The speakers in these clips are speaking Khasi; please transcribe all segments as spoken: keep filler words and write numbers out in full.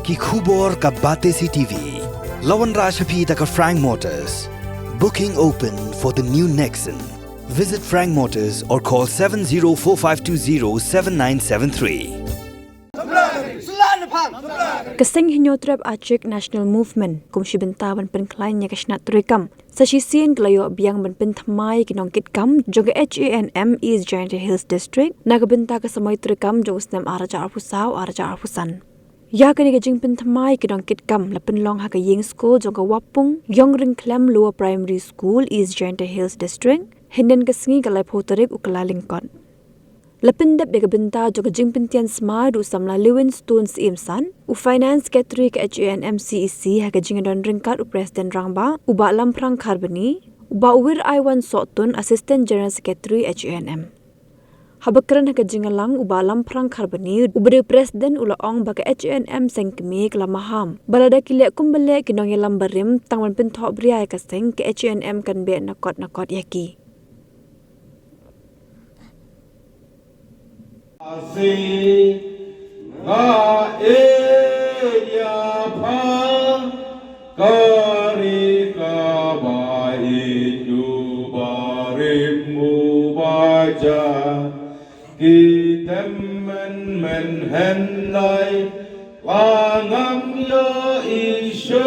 Ki khubor ka Batesi T V. La wanrah sha phi da ka Frank Motors. Booking open for the new Nexon. Visit Frank Motors or call seven zero four five two zero seven nine seven three. Ka seng Hynñiewtrep Achik National Movement kum shi bynta ban pynkhlaiñ ïa ka shnat treikam. Sa shisien ka la ïoh biang ban pynthymmai ki nongkitkam jong ka H A N M East Jaintia Hills District na ka bynta ka samoi treikam jong u snem ar hajar arphew saw ar hajar arphew san. Ïa kane ka jingpynthymmai ki nongkitkam la pynlong ha ka ïing skul jong ka Wapung Ïong Ryngkhlem Lower Primary School, East Jaintia Hills District, hynnin ka sngi ka laiphew tarik u Kyllalyngkot. La pyndep ïa ka bynta jong ka jingpyntian smai da u samla Lewinstone Syiem San, u Finance Secretary ka H A N M C E C, ha ka jingdon ryngkat u President Rangbah u Bah Lamphrang Kharbani, u Bah Wiraiwan Sohtun, Assistant General Secretary H A N M. Haba kren ha ka jingïalang u Bah Lamphrang Kharbani, u briew President, u la ong ba ka H A N M seng kmie ka la maham ba lada ki leh kumba leh ki nongïalam barim tang ban pynthohbria ïa ka seng, ka H A N M kan beh na kot na kot ïa ki. Asi nga ïa pha kari ka ba i ju ba rim u ba ja ki tem men men hen lai la ngam ïa i shu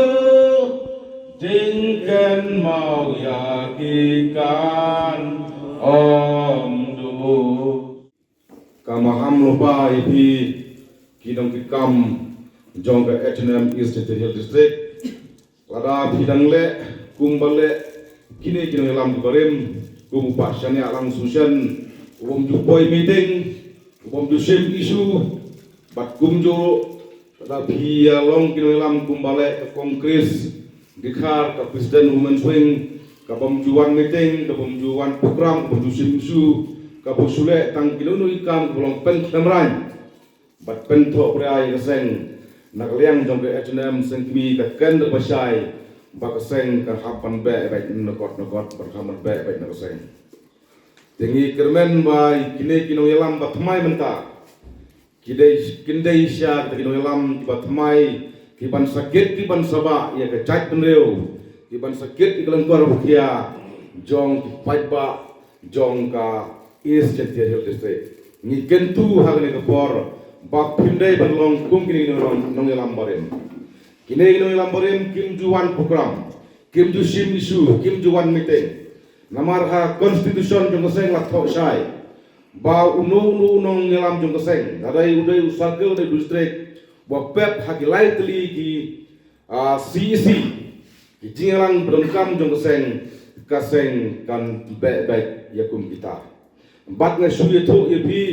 jing ken mau ïa ki kan om du. Ka maham lypa ïa phi ki nongkitkam jong ka H A N M East Jaintia Hills District. Lada phi dang leh kumba leh kine ki nongïalam kiba rim, kum u Bah Shaniah Langsuchen, u bym ju poi meeting, u bym ju shim issue, bad kumjuh lada phi ïa long ki nongïalam kumba leh ka Kong Chris Dkhar, ka President Women's Wing, ka bym ju wan meeting, ka bym ju wan program, ka bym ju shim issue, ka bym shu leh tang kino kino ki kam kaba long pynkhlem rain bad pynthohbria ïa ka seng. Na ka liang jong ka H A N M seng kmie ka kren da ba shai ba ka seng kan hap ban beh beit na kot na kot, ban hap ban beh beit na ka seng. Te ngi kyrmen ba kine ki nongïalam ba thymmai mynta ki dei, kin dei sha kita ki nongïalam kiba thymmai, ki ban sakit, ki ban sabah ïa ka jaitbynriew, ki ban sakit ïa ka lyngkor ba khia jong ki paidbah jong ka East Jaintia Hills District. Ngi kyntu ha kane ka por ba phim dei ban long kum kine ki nong, nongïalam barim. Kine ki nongïalam barim kim ju wan program, kim ju shim issue, kim ju wan meeting. Namar ha constitution jong ka seng la thoh shai ba uno uno u nongïalam jong ka seng, lada u dei u circle, u dei u district, ba pep ha ki lai tylli ki, ah, C E C, ki jingïalang ba donkam jong ka seng, ka seng kan beh beit ïa kum kita. Bad nga shu ïathuh ïa phi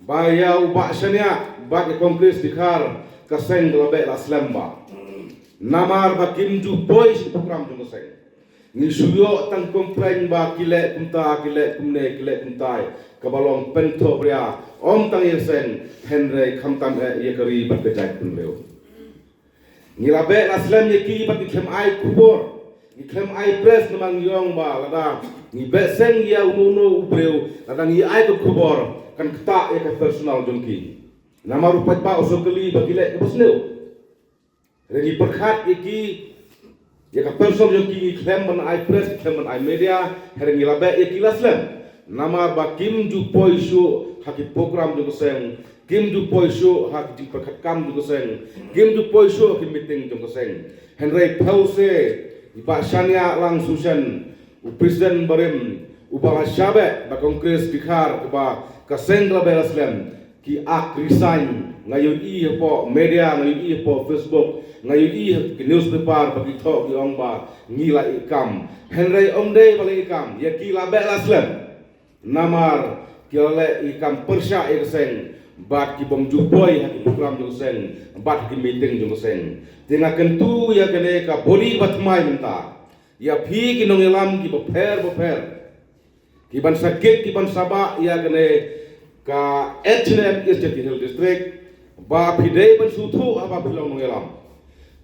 ba ïa u Bah Shaniah bad ïa Kong Chris Dkhar ka seng ka la beh la slem bha. Namar ba kim ju poi sha ki program jong ka seng. Ngi shu ïoh tang complain ba ki leh kumta, ki leh kumne, ki leh kumtai, kaba long pynthohbria ym tang ïa ka seng hynrei khamtam eh ïa ka ri bad ka jaitbynriew. Ngi la beh la slem ïa ki bad ngi khlem ai khubor, ngi khlem ai press namar ngi ong ba lada ngi beh seng ïa uno uno u briew, lada ngi ai ka khubor kan ktah ïa ka personal jong ki. Namar u paidbah u sngewkylli ba ki leh kaba sniew. Hynrei ngi pyrkhat ïa ki, ïa ka personal jong ki, ngi khlem ban ai press, ngi khlem ban ai media, hynrei ngi la beh ïa ki la slem. Namar ba kim ju poi shuh ha ki program jong ka seng, kim ju poi shuh ha ki jingpyrkhat kam jong ka seng, kim ju poi shuh ha ki meeting jong ka seng. Hynrei phewse i Bah Shaniah Langsuchen, u president barim, uba la shah beh da Kong Chris Dkhar, kaba ka seng ka la beh la slem, ki ak resign. Nga ïohi hapoh media, nga ïohi hapoh Facebook, nga ïohi ha ki newspaper ba ki thoh ki ong ba ngi la ïeh kam. Hynrei ym dei ba la ïeh kam, ïa ki la beh la slem. Namar ki la leh ïa ki kam pyrshah ïa ka seng bad ki bym ju poi ha ki program jong ka seng bad ha ki meeting jong ka seng. Te nga kyntu ïa kane ka body ba thymmai mynta, ïa phi ki nongïalam kiba pher ba pher, ki ban sakit, ki ban sabah ïa kane ka H A N M East Jaintia Hills District, ba phi dei ban sngewthuh haba phi long nongïalam.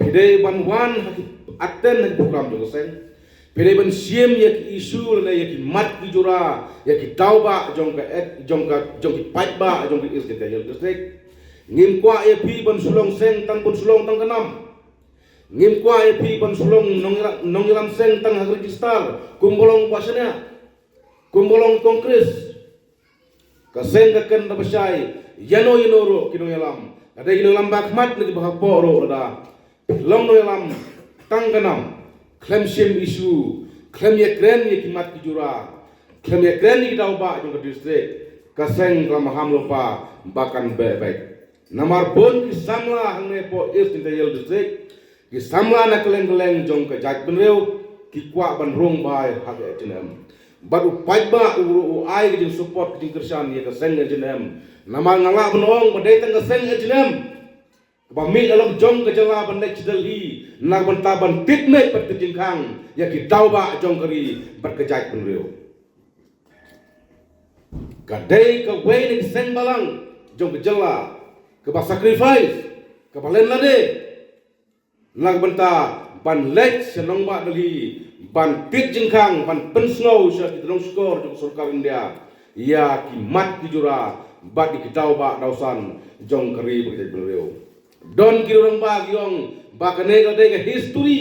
Phi dei ban wan ha ki, attend ha ki program jong ka seng. Phi dei ban shim ïa ki issue lane ïa ki mat ki jura, ïa ki daw bah jong ka, jong ka, jong ki paidbah jong ka East Jaintia Hills District. Ngim kwah ïa phi ban shu long seng tang ban shu long tang ka nam. Ngim kwah ïa phi ban shu long nongïalam, nongïalam seng tang ha ka register kumba long ba shaniah, kumba long Congress. Ka seng ka kren da ba shai ïano ïano ruh ki nongïalam. Ka dei ki nongïalam ba khmat ne ki ba hapoh ruh, lada long nongïalam tang ka nam, khlem shim issue, khlem ïakren ïa ki mat ki jura, khlem ïakren ïa ki daw ba jong ka district, ka seng ka la maham lypa ba kan beh beh. Namar bun ki samla hangne hapoh East Jaintia Hills District, ki samla na kylleng kylleng jong ka jaitbynriew, ki kwah ban rung bha ha ka H N M. Bad u paidbah u ruh u ai ka jingsupport, ka jingkyrshan ïa ka seng H N M. Namar nga lah ban ong ba dei tang ka seng H N M kaba mih halor jong ka jylla ban leit sha Delhi na ka bynta ban tipmit bad ka jingkhang ïa ki daw ba jong ka ri bad ka jaitbynriew. Ka dei kawei na ki seng balang jong ka jylla kaba sacrifice, kaba len lade na ka bynta ban leit sha nongbah Delhi ban tipmit jingkhang, ban pynsngew sha ki nongshukor jong ka sorkar India ïa ki mat ki jura bad ïa ki daw ba daw san jong ka ri bad ka jaitbynriew. Don ki rangbah ki ong ba kane ka dei ka history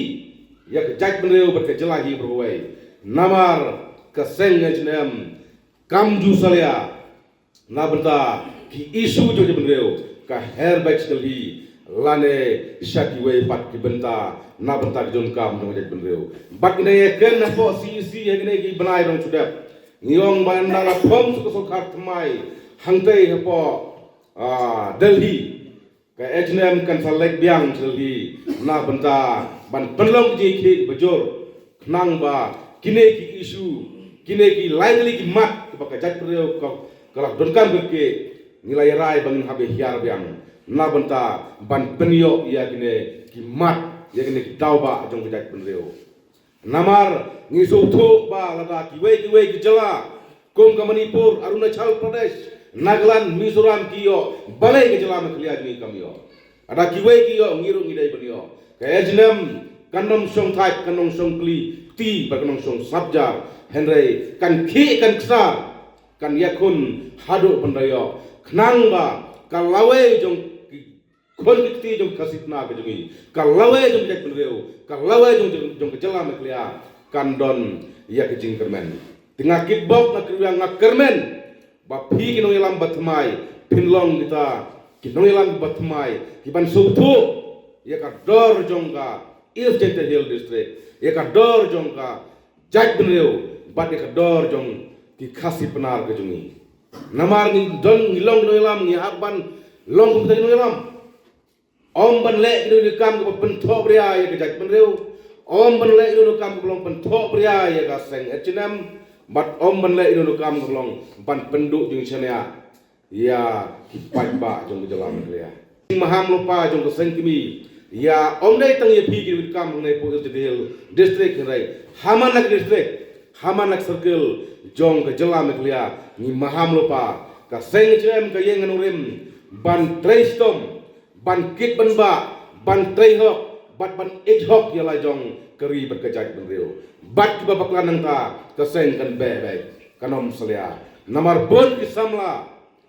ïa ka jaitbynriew bad ka jylla hi baroh kawei. Namar ka seng H N M kam ju salia na bynta ki issue jong ka jaitbynriew, ka her beit sha Delhi lane sha kiwei pat ki bynta na bynta ki jong kam jong ka jaitbynriew. Bad kine ïa kren hapoh C E C ha kine ki bnai dang shu dep, ngi ong ba ynda la phong sa ka sorkar thymmai hangtei hapoh, ah, Delhi, ka H N M kan sa leit biang sha Delhi na bynta ban pynlong ka jingïakhih bajur, khnang ba kine ki issue, kine ki lai tylli ki mat kiba ka jaitbynriew ka, ka la donkam kyrkieh, ngi la ïarai ba ngin hap ïa hiar biang na bynta ban pynïoh ïa kine ki mat, ïa kine ki daw ba jong ka jaitbynriew. Namar ngi sngewthuh ba lada kiwei kiwei ki jylla kum ka Manipur, Arunachal Pradesh, Nagaland, Mizoram ki ïoh, balei ka jylla Meghalaya jong ngi kam ïoh? Lada kiwei ki ïoh, ngi ruh ngi dei ban ïoh. Ka H N M kan ym shong thait, kan ym shong kli kti bad kan ym shong sap jar, hynrei kan khih kan ksar, kan ïakhun haduh ban da ïoh, khnang ba ka lawei jong ki khun ki kti jong ka Khasi Pnar ka jong ngi, ka lawei jong ka jaitbynriew, ka lawei jong, jong, jong ka jylla Meghalaya kan don ïa ka jingkyrmen. Te nga kitbok, nga kyrwiang, nga kyrmen ba phi ki nongïalam ba thymmai phin long kita ki nongïalam ba thymmai kiban sngewthuh ïa ka dor jong ka East Jaintia Hills District, ïa ka dor jong ka jaitbynriew bad ïa ka dor jong ki Khasi Pnar ka jong ngi. Namar ngi don, ngi long ki nongïalam, ngi hap ban long kum kita ki nongïalam. Ym ban leh kino kino ki kam kaba pynthohbria ïa ka jaitbynriew. Ym ban leh kino kino ki kam kaba long pynthohbria ïa ka seng H N M. Bad ym ban leh kino kino ki kam kaba long ban pynduh jingshaniah ïa ki paidbah jong ka jylla Meghalaya. Maham lypa jong ka seng kmie, ïa ym dei tang ïa phi ki nongïalam hangne hapoh East Jaintia Hills District, hynrei ha man la ka district, ha man la ka circle jong ka jylla Meghalaya, ngi maham lypa. Ka seng H N M ka ïeng ha nongrim ban trei shitom, ban kit ban bah, ban trei hok bad ban ïeit hok ïa la jong ka ri bad ka jaitbynriew. Bad kiba bakla nangta ka seng kan beh beh, kan ym salia. Namar bun ki samla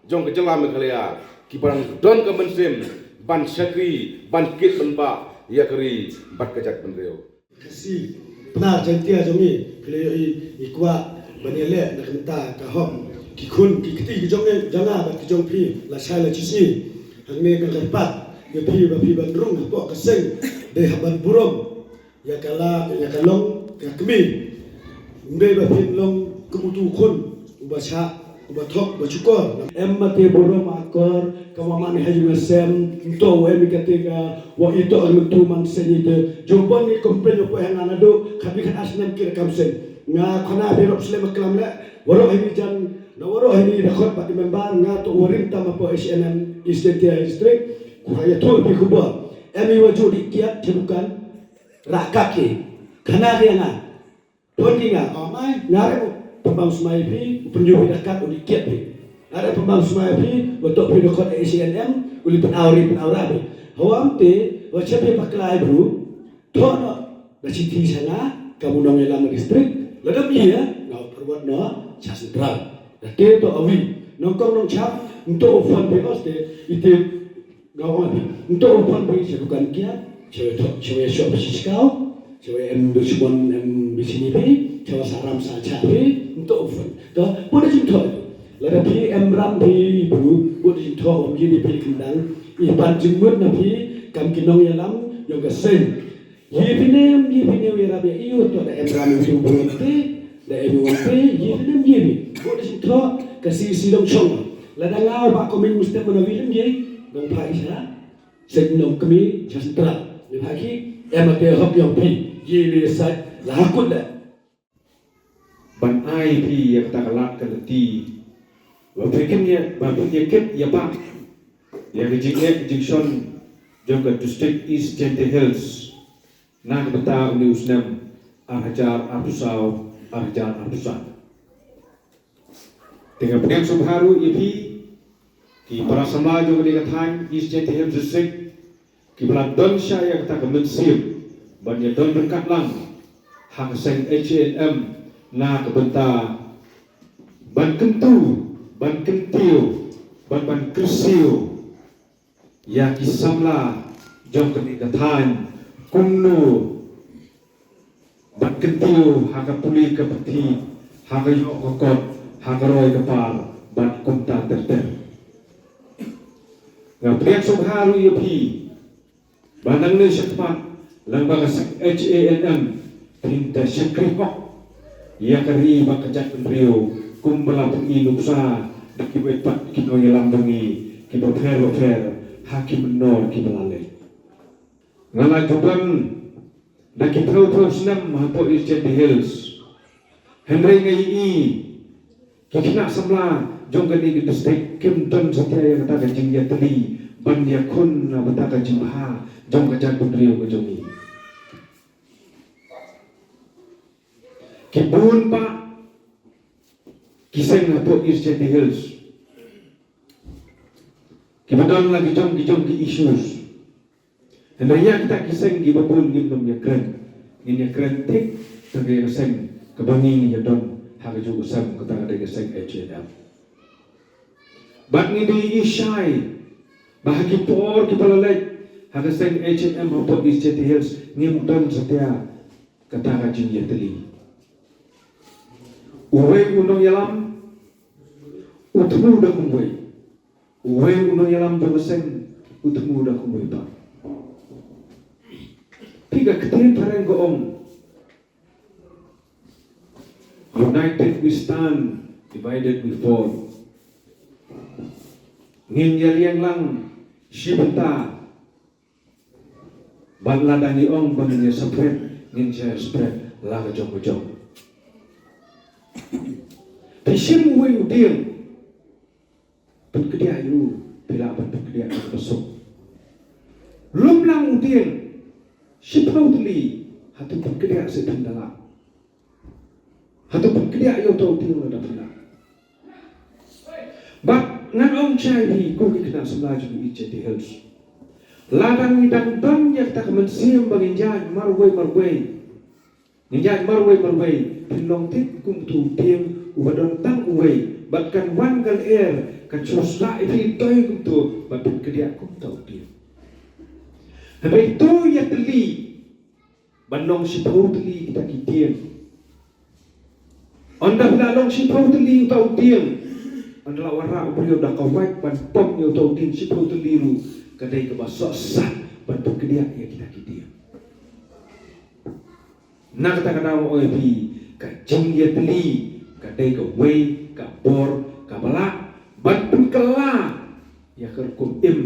jong ka jylla Meghalaya kiba dang don ka mynsiem ban shakri, ban kit ban bah ïa ka ri bad ka jaitbynriew. Khasi Pnar Jaintia jong ngi, ka la ïohi, ngi kwah ban ïaleh na ka bynta ka hok ki khun ki kti ki jong ngi, jong nga bad ki jong phi, lashai lashisngi. Hangne nga kyrpad ïa phi ba phi ban rung hapoh ka seng, dei hap ban burom ïa ka la, ïa ka long ka kmie. Ym dei ba phin long kum utu u khun uba shah, uba thok, uba shukor. Em ma te burom akor, ka ma man ha ïing ha sem, nto em ka te ka wa ito ang tu man se ni te. Jumpan ni komplain ko hanga na do, khat bi khat as nam kir kam sen. Nga khana bi rop slem klam le, waroh hini jan, na waroh hini da khot ba member nga to warim tam hapoh H N M East Jaintia District. Ko ha ïa tu bi khubor. Em i waju di kiat chebukan. Rakak ki. Khana ki nga. Pon ki nga, o mai, nga re u pynbam smai phi, u pynju phi da kat u di kiat phi. Nga re pynbam smai phi, u tok phi da kot A C N M, u li pynau ri pynau ra phi. Hawam te, wa chep phi paklai bru, to no, da chi thi sa nga, ka mu nong ïalam district, la dam ïa, nga u pyrwat no, cha central. Da te to awi, nong kong nong chap, nto u fan phi os te, ite, Nga ong, nto u phone phi sha dukan kiad, sha wei thok, sha wei shop sha shkaw, sha wei em dushmon em bishni phi, sha wei saram sa cha phi, nto u phone. To, bud da jingthoh. Lada phi em ram phi bru, bud da jingthoh, ym ye phi kyndang, i pan jingmut na phi, kam ki nongïalam, ïong ka seng. Ye phi ne em ye phi ne em ïarap ïa i, to da em ram u bru te, da em u te, ye phi ne em ye phi. Bud da jingthoh, ka C C dong shong. Lada nga u bah comment mynstep mana wi lem ye, dong pha i sha. Sek nong kmie sha central. Ni pha ki, em ate hok ïong phi. Ye ne sait la hakut da. Ban ai phi ïa kata ka lad ka lynti. Ba phi kin ïa, ba phi ïa kit ïa ba. Ïa ka jingeh jingshon jong ka district East Jaintia Hills. Na ka bynta une u snem ar hajar arphew saw, ar hajar arphew san. Te nga pdiang sngewbha ruh ïa phi, ki para samla jong kane ka thaiñ East Jaintia Hills District, kiba la don sha ïa kata ka mynsiem ban ïa don ryngkat lang ha ka seng H A N M na ka bynta ban kyntu, ban kyntiew, ban ban kyrsiew ïa ki samla jong kane ka thaiñ kumno ban kyntiew ha ka pule ka puthi, ha ka ïoh ka kot, ha ka roi ka par, bad kumta ter ter. Nga pdiang sngewbha ruh ïa phi ba nangne shakhmat, lyngba ka seng H A N M, phin da shakri hok ïa ka ri bad ka jaitbynriew, kumba la pyni nuksa da kiwei pat ki nongïalam jong ngi kiba pher bapher ha ki mynnor kiba la leit. Nga la ju don da ki phew phew snem hapoh East Jaintia Hills. Hynrei nga ïohi ki khynnah samla jong kane ka district kim don satia ïa kata ka jingïatylli ban ïakhun na bynta ka jingbha jong ka jaitbynriew ka jong ngi. Ki bun bah ki seng hapoh East Jaintia Hills kiba don la ki jong ki jong ki issues. Hynrei ïa kita ki seng kiba bun ngim nym ïakren, ngin ïakren thik tang ïa ka seng kaba ngi ngi ïadon ha kajuh ka sem, kata ka dei ka seng H A N M. Bad ngi dei i shai ba ha ki por kiba la leit ha ka seng H A N M hapoh East Jaintia Hills ngim don satia kata ka jingïatylli. Uwei u nongïalam u thmu da kumwei. Uwei u nongïalam jong ka seng u thmu da kumwei pat. Phi, ka ktien phareng ka ong, "United we stand, divided we fall." Ngin ïaliang lang shi bynta, bad lada ngi ong ba ngin ïa separate, ngin ïa separate la ka jong ka jong. Phi shim uwei u dieng, pynkdiah ïa u, phi lah ban pynkdiah ïa u basuk. Lum lang u dieng shiphew tylli, hato pynkdiah seh phin da lah? Hato pynkdiah ïa uta u dieng lada phi lah? Bad ngan ong shai phi, ko ki khynnah samla jong ngi East Jaintia Hills, lada ngi dang don ïa kata ka mynsiem ba ngin ïaid marwei marwei, ngin ïaid marwei marwei, phin long thik kum utu u dieng uba don tang uwei, bad kan wan ka lyer kan shu slah ïa phi, toi kum utu, bad phin kdiah kum uta u dieng. Hynrei to ïatylli ban long shiphew tylli kita ki dieng. Ynda phi la long shiphew tylli uta u dieng, ynda la wanrah u briew da ka wait ban pom ïa uta u dieng shiphew tylli ruh, ka dei kaba sohsat ban pynkdiah ïa kita ki dieng. Na kata ka daw nga ong ïa phi, ka jingïatylli ka dei kawei ka bor kaba lah ban pynkylla ïa ka rukom im,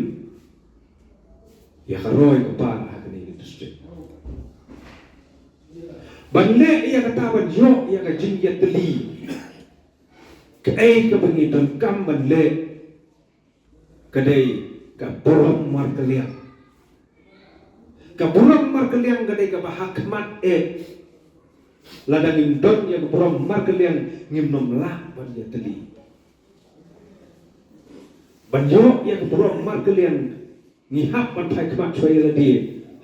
ïa ka roi ka par ha kane ka district. Ban leh ïa kata, ban ïoh ïa ka jingïatylli, kaei kaba ngi donkam ban leh ka dei ka burom markylliang. Ka burom markylliang ka dei kaba ha khmat eh. Lada ngim don ïa ka burom markylliang, ngim nym lah ban ïatylli. Ban ïoh ïa ka burom markylliang, ngi hap ban phai khmat shuwa ïa lade,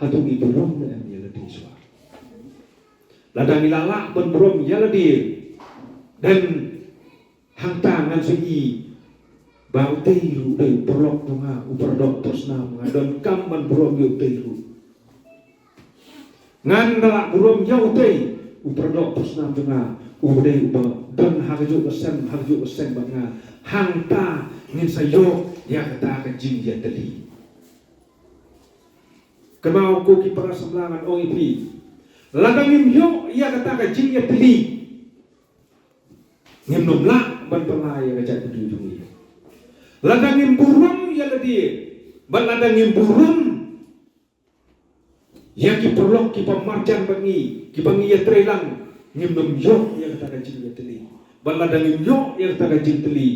hato ngi burom ne em ïa lade shuwa. Lada ngi la lah ban burom ïa lade, then hangta ngan sa ïohi Ba utei ruh u dei u paralok jong nga, u paradoh parsnam, nga donkam ban burom ïa utei ruh. Ngan da lah burom ïa utei u paradoh parsnam jong nga, u dei uba don ha kajuh ka sem, ha kajuh ka sem bad nga. Hangta ngin sa ïoh ïa kata ka jingïatylli. Kynmaw ko ki para samla, ngan ong ïa phi, lada ngim ïoh ïa kata ka jingïatylli, ngim nym lah ban pynlait ïa ka jaitbynriew jong ngi. Lada ngim burom ïa lade bad lada ngim burom ïa ki paralok kiba marjan bad ngi, kiba ngi ïatrei lang, ngim nym ïoh ïa kata ka jingïatylli. Bad lada ngim ïoh ïa kata ka jingtylli,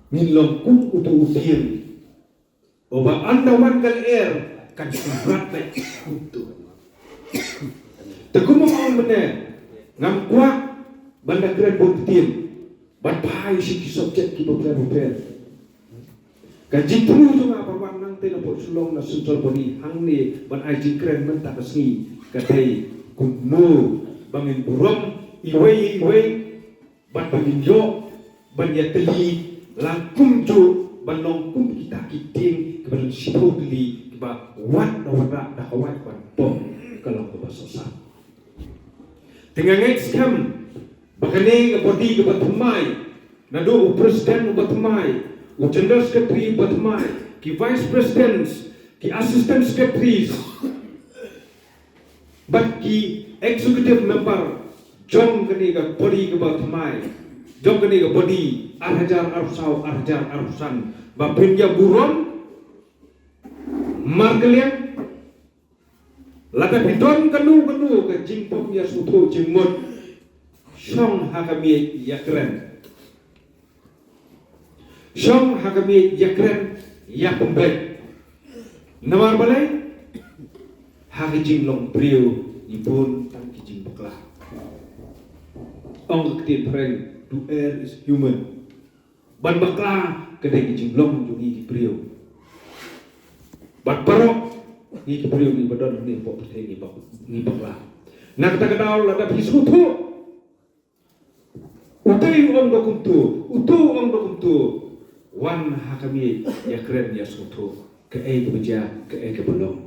ngin long kum uto u dieng uba ynda wan ka lyer kan shu rat beit kumto. Te kumba ong mynne, ngam kwah ban da kren bun ktien, ban phai sha ki subject kiba pher bapher. Ka jingthmu jong nga ban wan nangtei na pdeng Shillong na Central Body hangne ban ai jingkren mynta ka sngi ka dei kumno ba ngin burom iwei ïa iwei, bad ba ngin ïoh ban ïatylli lang kumjuh, ban long kum kita ki dieng kiba don shiphew tylli, kiba wat da wat da ka wait ban pom ka long kaba sosah. Te nga ngeit skhem ba kane ka body kaba thymmai, naduh u president uba thymmai, u general secretary uba thymmai, ki vice presidents, ki assistant secretaries, bad ki executive member jong kane ka body kaba thymmai, jong kane ka body ar hajar arphew saw, ar hajar arphew san, ba phin ïa burom markylliang. Lada phi don kano kano ka jingpom ïasngewthuh jingmut, shong ha ka miej ïakren. Shong ha ka miej ïakren, ïapynbeit. Namar balei? Ha ka jinglong briew ngi bun tang ki jingbakla. Ong ka ktien phareng, to err is human. Ban bakla ka dei ka jinglong jong ngi ki briew. Bad baroh ngi ki briew ngi ba don hangne hapoh pyrthei ngi bak-, ngi bakla. Na kata ka daw lada phi sngewthuh utei u ong da kumto, uto u ong da kumto, wan ha ka miej ïakren ïasngewthuh kaei kaba jia, kaei kaba long.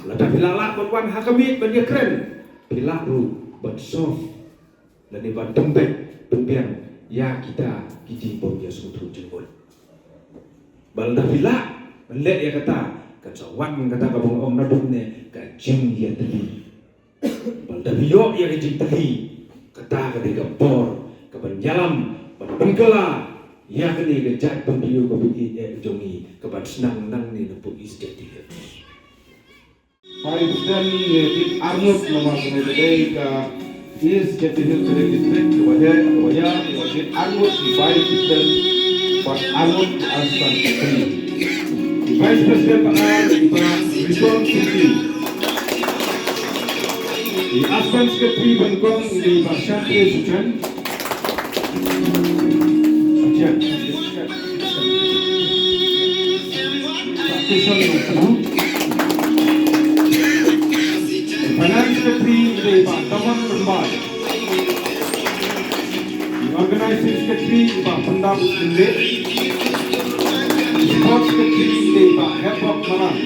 Lada phi lah lah ban wan ha ka miej ban ïakren, phi lah ruh ban solve lane ban pynbeit pynbiang ïa kita ki jingbym ïasngewthuh jingmut. Ba lada phi lah ban leh ïa kata, kan sa wan kata kaba nga ong naduh mynne, ka jingïatylli. Ba lada phi ïoh ïa ka jingtylli, kata ka dei ka bor kaban ïalam, ban pynkylla ïa kane ka jaitbynriew kaba ïeit eh jong ngi, kaban shnang nangne na pdeng East Jaintia Hills. Vice President, ngi tip arngut namar kane ka dei ka East Jaintia Hills District kaba heh, kaba ïa, ngi tip arngut ki Vice President bad arngut ki Assistant Secretary. Ki Vice President ba ar, i Bah Rizwan Siti. I Assistant Secretary ba nyngkong i dei i Bah Shante Suchen. Suchen. Suchen. Finance Secretary i dei i Bah Daman Rymbai. Organizing Secretary i Bah Pyndap Synteh. Sports Secretary i dei i Bah Hepok Malan.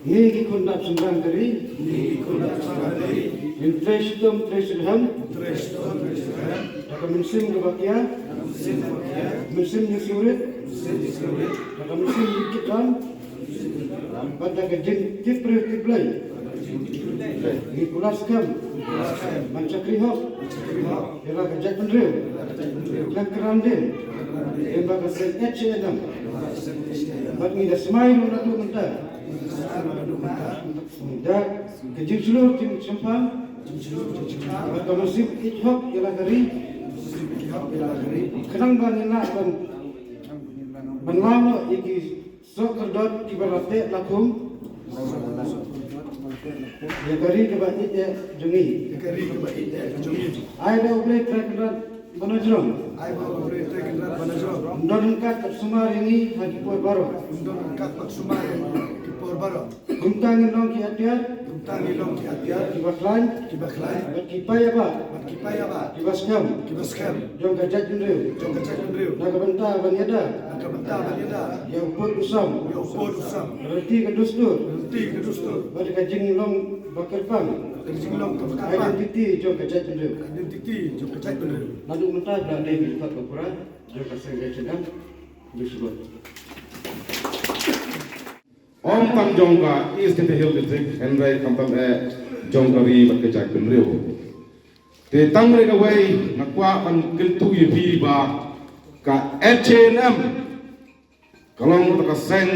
Ngi ki khun dap synran ka ri. Ngi ki khun dap synran ka ri. Ngin trei shitom trei shitrhem. Trei shitom trei shitrhem. Da ka mynsiem kaba kia. Mynsiem kaba kia. Mynsiem jingsiewrit. Mynsiem jingsiewrit. Da ka mynsiem jingkitram. Bad da ka jingtip briew tip Blei. Ngi kular skhem. Ban shakri hok. Ïa la ka jaitbynriew. Khlem kyrdan dien. Ïa ba ka seng H A N M. Bad ngi da smai ruh naduh mynta. Da ka jingshlur jingshemphang. Bad ka mynsiem ïeit hok ïa la ka ri. Khnang ba ngin lah ban Ban wan noh ïa ki soh kordor kiba la teh la khum ïa ka ri kaba ïeit jong ngi. Ai ba U Blei Trai Kynrad ba na jrong. Ai ba U Blei Trai Kynrad ba na jrong. Un don ryngkat bad sumar ïa ngi ha ki por baroh. Un don ryngkat bad sumar ïa ngi ha ki por baroh. Kumta ngin long ki atiar. Kumta ngin long ki atiar. Kiba khlaiñ. Kiba khlaiñ. Bad ki paidbah. Bad ki paidbah. Kiba skhem. Kiba skhem. Jong ka jaitbynriew. Jong ka jaitbynriew. Na ka bynta ban ïada. Na ka bynta ban ïada. Ïa u pud u sam. Ïa u pud u sam. Lynti ka dustur. Lynti ka dustur. Bad ka jinglong ba kyrpang. Ka jinglong ba kyrpang. Identity jong ka jaitbynriew. Identity jong ka jaitbynriew. Naduh mynta ka dei ki khot ba pura jong ka seng H N M. Ym tang jong ka East Jaintia Hills District, hynrei khamtam eh jong ka ri bad ka jaitbynriew. Te tang re kawei nga kwah ban kyntu ïa phi ba ka H A N M ka long ka seng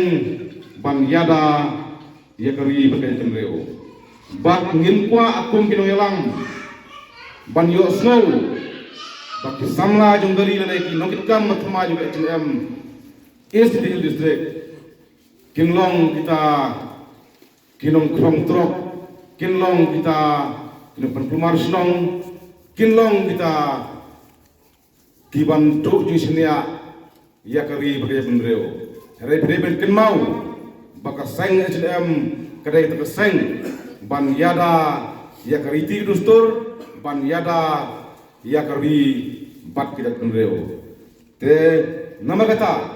ban ïada ïa ka ri bad ka jaitbynriew. Bad ngin kwah kum ki nongïalam ban ïohsngew ba ki samla jong ka ri lane ki nongkitkam ba thymmai jong ka H A N M East Jaintia Hills District kin long kita ki nongkhrong trok, kin long kita ki nongpynkulmar shnong, kin long kita ki ban duh jingsngewsih ïa ka ri bad ka jaitbynriew. Hynrei phi dei ban kynmaw ba ka seng H A N M ka dei ka seng ban ïada ïa ka riti dustur, ban ïada ïa ka ri bad ka jaitbynriew. Te namar kata,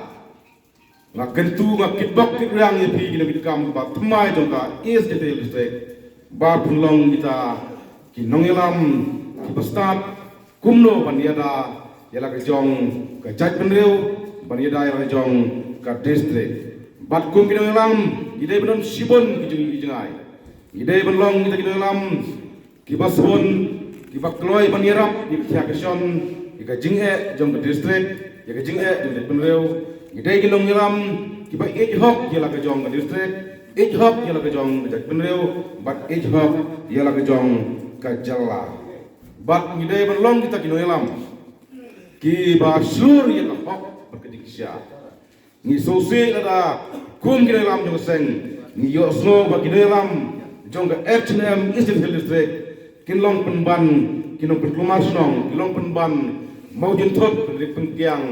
nga kyntu, nga kitbok kitrwiang ïa phi ki nongkitkam ba thymmai jong ka East Jaintia Hills District ba phin long kita ki nongïalam kiba stad kumno ban ïada ïa la ka jong ka jaitbynriew, ban ïada ïa la ka jong ka district. Bad kum ki nongïalam ngi dei ban don shibun ki jing, ki jingai. Ngi dei ban long kita ki nongïalam kiba sbun, kiba kloi ban ïarap ïa ka, ïa ka jingeh jong ka district, ïa ka jingeh jong ka jaitbynriew. Ngi dei ki nongïalam kiba ïeit hok ïa la ka jong ka district, ïeit hok ïa la ka jong ka jaitbynriew, bad ïeit hok ïa la ka jong ka jylla. Bad ngi dei ban long kita ki nongïalam kiba shlur ïa ka hok bad ka jingshisha. Ngi sngewsih lada kum ki nongïalam jong ka seng ngi ïohsngew ba ki nongïalam jong ka H A N M East Jaintia Hills District kin long pynban ki nongpynkulmar shnong, kin long pynban mawjynthut, pynrit pynkiang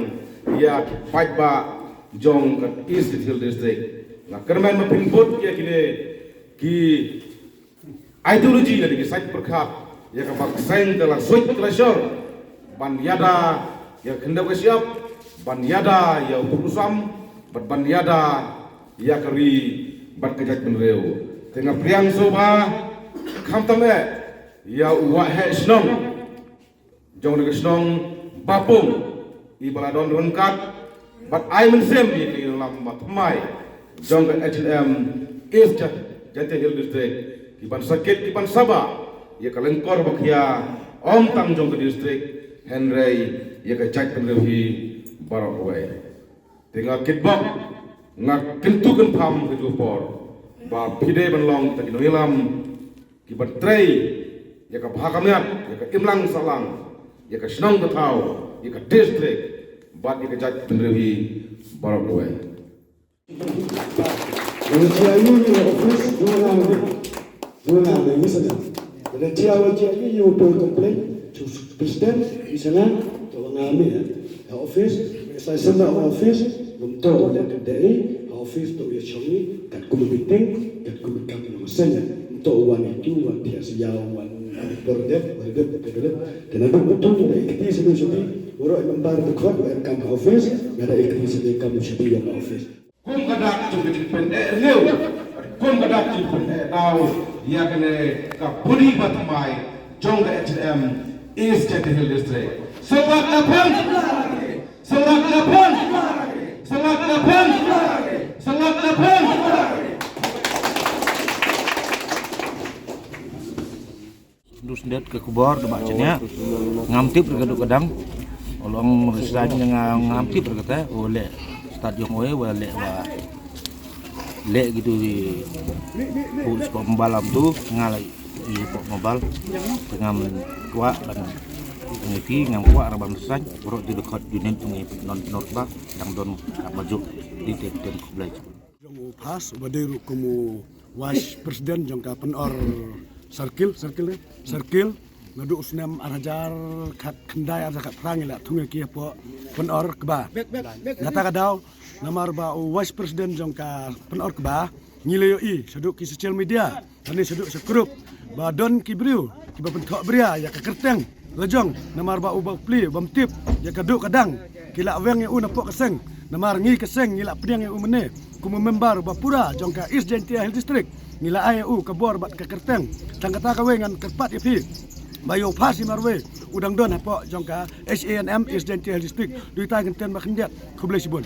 ïa ki paidbah jong ka East Jaintia Hills District. Nga kyrmen ba phin bud ïa kine ki ideology lane ki sait pyrkhat ïa kaba ka seng ka la suit ka la shor ban ïada ïa ka khyndew ka shyiap, ban ïada ïa u pud u sam, bad ban ïada ïa ka ri bad ka jaitbynriew. Te nga pdiang sngewbha khamtam eh ïa u waheh shnong jong ka shnong Bapung, i ba la don ryngkat bad ai mynsiem ïa ki nongïalam ba thymmai jong ka H A N M East Jaintia Hills District, ki ban sakit, ki ban saba ïa ka lyngkor ba khia, ym tang jong ka district hynrei ïa ka jaitbynriew hi baroh kawei. Te nga kitbok, nga kyntu kynpham ha kane ka por ba phi dei ban long kita ki nongïalam kiba trei ïa ka bha ka miat, ïa ka imlang sahlang, ïa ka shnong ka thaw, ïa ka district bad ïa ka jaitbynriew hi baroh kawei. Lada jia ïa u office, u la dei, u la dei, u la dei. Lada jia, wa jia ïa u, poi complain to president, u la dei. To nga mih ha office, sa senda office, ngam to u leh ka dei, ha office to ïa shong ïa, katkum meeting, katkum kam nongseñ. Ngam to u wan itu, wan thiah sha ïa, wan por dep, por dep, por dep. Te naduh mynta da ikti sha sha, waroh i member dkhot, wa em kam ha office, nga da ikti sha kam sha ïa office. Kum ka dak jong ka jingpyneh rngiew, kum ka dak jingpyneh daw ïa kane ka body ba thymmai jong ka H A N M East Jaintia Hills District. Sngewbha ka pang, sngewbha ka pang, sngewbha ka pang, sngewbha ka pang. Dusdet ka khubor da ba chania. Ngam tip re ka duk ka dang. Olong resign nga ngam tip re kata. O leh stad jong oe wa leh wa leh gitu di. Pu spok mobile am tu nga lai i spok mobile. Te ngam kwah ban Ngi phi ngam kwah ra ban resign, baroh ju dkhot ju nen jong ngi pynor pynor ba dang don ka bajuk di te ten khublei. Jong u Pass uba dei ruh kum u Vice President jong ka Pynor Circle, Circle, eh? Circle. Naduh u snem ar hajar khat khyndai ar hajar khat phra ngi la thung ïa ki hapoh Pynor Kba. Nangta ka daw namar ba u Vice President jong ka Pynor Kba ngi la ïohi shaduh ki social media, lane shaduh sha group ba don ki briew kiba pynthohbria ïa ka kyrteng lajong namar ba u bapli bym tip ïa ka duh ka dang. Ki la weng ïa u napoh ka seng namar ngi ka seng ngi la pdiang ïa u mynne kum u member ba pura jong ka East Jaintia Hills District. Ngi la ai ïa u ka bor bad ka kyrteng. Tang kata kawei ngan kyrpad ïa phi ba ïa u Pass hi marwei u dang don hapoh jong ka H A N M East Jaintia Hills District. Dei tai kyntien ba khyndiat. Khublei shibun.